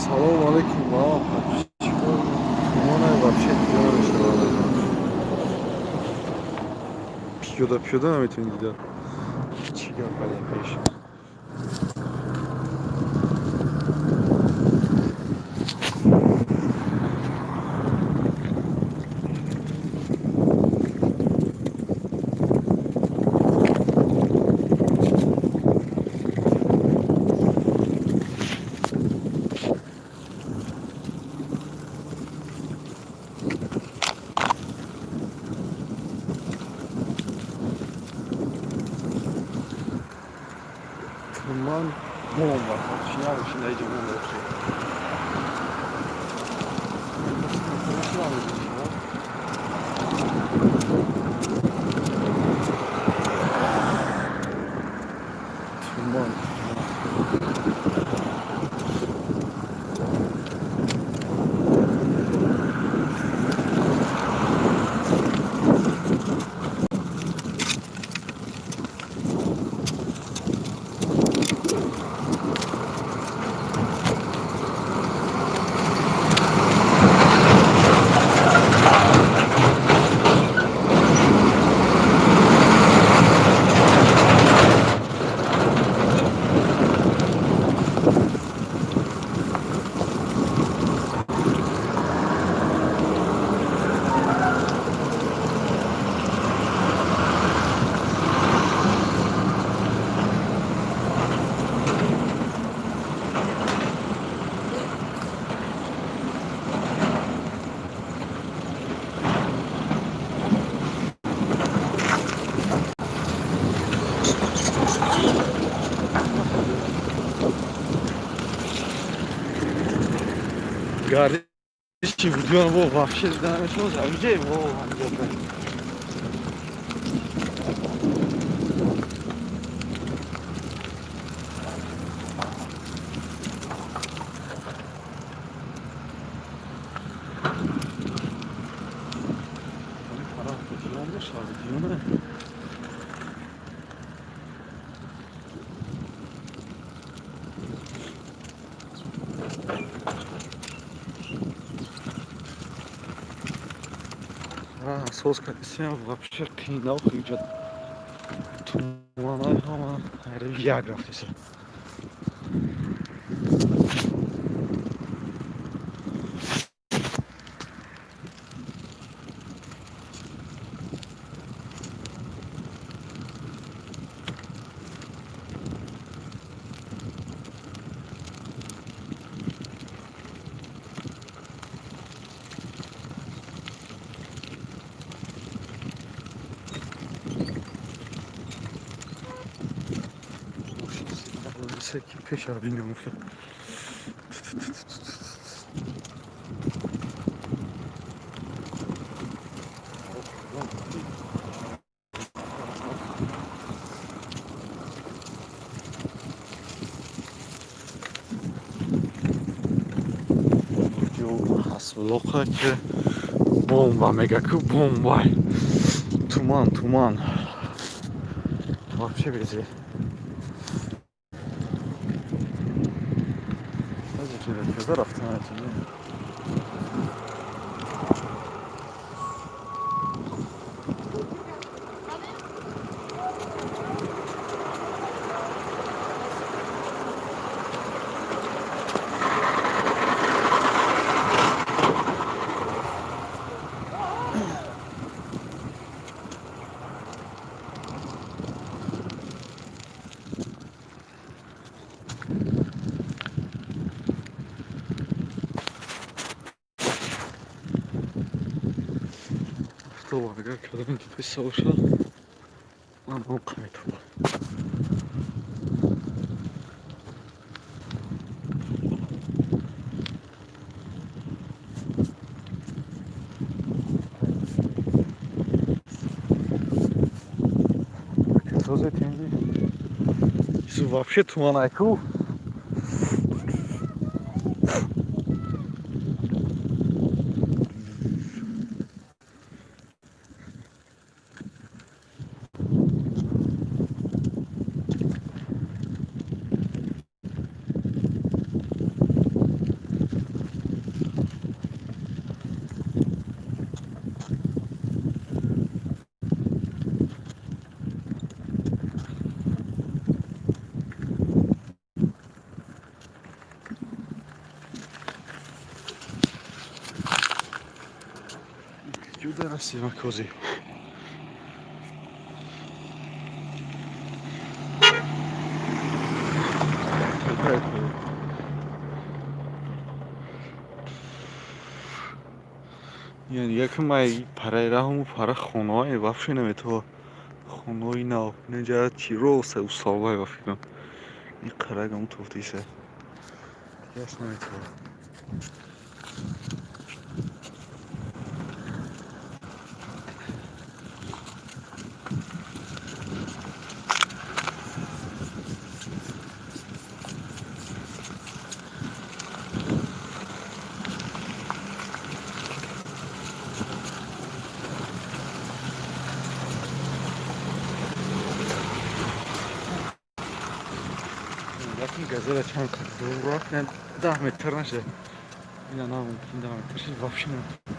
Салому алейкум ва подписчикон. Туманай, вообще дида намешавад. Пиёда пиёда наметавонӣ дида. Чӣ гап кардем пеш? Туман бомба. Чӣ набоши, наиҷа бомба вообще. Чӣ намедонӣ? Туман. Гардиши видео во вообще дида намешавад. Амиҷа во ҳамиҷа. Тараф видео мешавад, видео не. Асос кардисем, вообще қийнав иҷа туманай, ҳама як рафтеса. Ки пеша бинем, гуфта. Ҳасблоқа ки бомба мега ку, бомбай. Туман, туман. Вообще безе. Пиёда рафта наметавонӣ. Автобус агар кадом ки песа бошад, ман он метавонам. Тоза тенди. Вообще туманай ку. Ҷуда расидем кози. Яъне якм ай параи раҳому пара хонаҳое вообще наметава, хонаҳои нав инҷа чироса усалвай ба фикрам, ин қарагам туфтиса дигаш наметава. Якм газела чанд қад дур рафт, 10 метр наша, ина намумкин 10 метр шид вообще наметава.